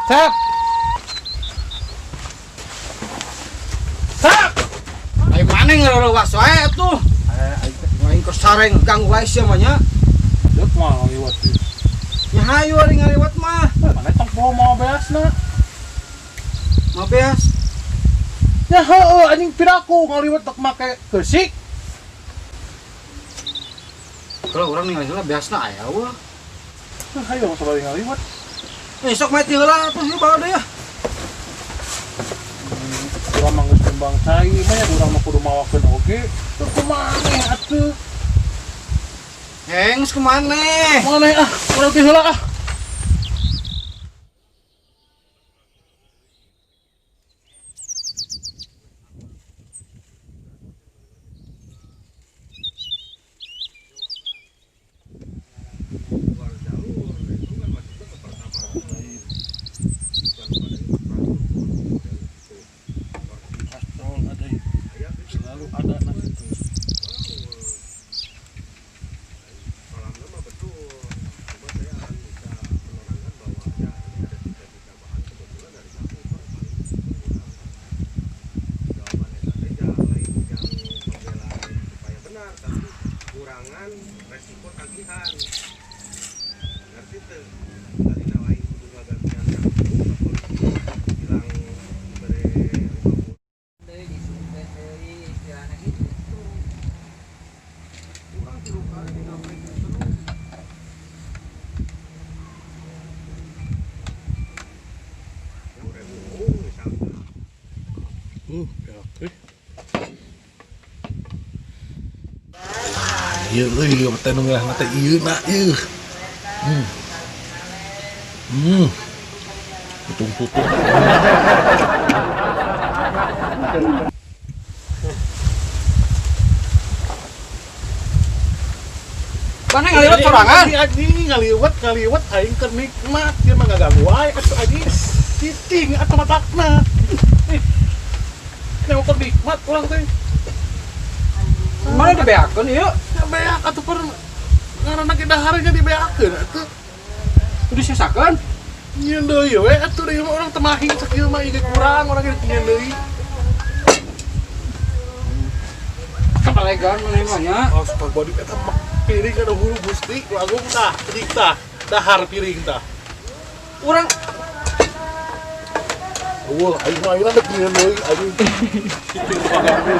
Sep. Sep. Ayo mana ngareuwas wae atuh. Aing keur sareng ganggu wae sia mah nya. Deuk mah ngaliwat ieu. Nya hayu ari ngaliwat mah. Mana tong poho mau beasna. Mau beas. Ya heueuh anjing piraku ngaliwat tek make keusik. Kalau urang ningali heula beasna aya eueuh. Hayu sabari ngaliwat. Sok mati heula atuh ieu bawa deui ya. Urang mah geus kembang cai mah ya urang mah kudu mawakeun oge. Teu kumaneh atuh. Heng, geus kumaneh? Maneh ah, urang teh heula ah. Selalu ada nasi itu. Kurangan resiko tagihan. Ngerti tuh? Tadi nawain kudu ngagantian kartu, bilang bere 50. Urang tilu kali dinampikeun terus. Misalkan. Beak euy. Ieu euy teh nu ngeunah teh ieu na ieu. Tutung-tutung. Mana ngaliwat sorangan? Anjing ngaliwat aing keur nikmat ieu mah ngaganggu wae atuh anjing. Cicing atuh matakna. Ih. Nengok keur nikmat urang teh. Mana dibeakeun ieu? Ya beak atuh per ngaranna ge daharnya dibeakeun atuh. Kudu disesakeun. Nyieun deui we atuh deui mah urang temahi sakieu mah ieu kurang urang ge nyieun deui. Kapalegan maneh mah nya. Oh, super body eta mah piring anu hulu Gusti, agung tah, piring tah, dahar piring tah. Urang Eueuh, aing mah ayeuna dek nyieun deui anjing. Cicing paganggu.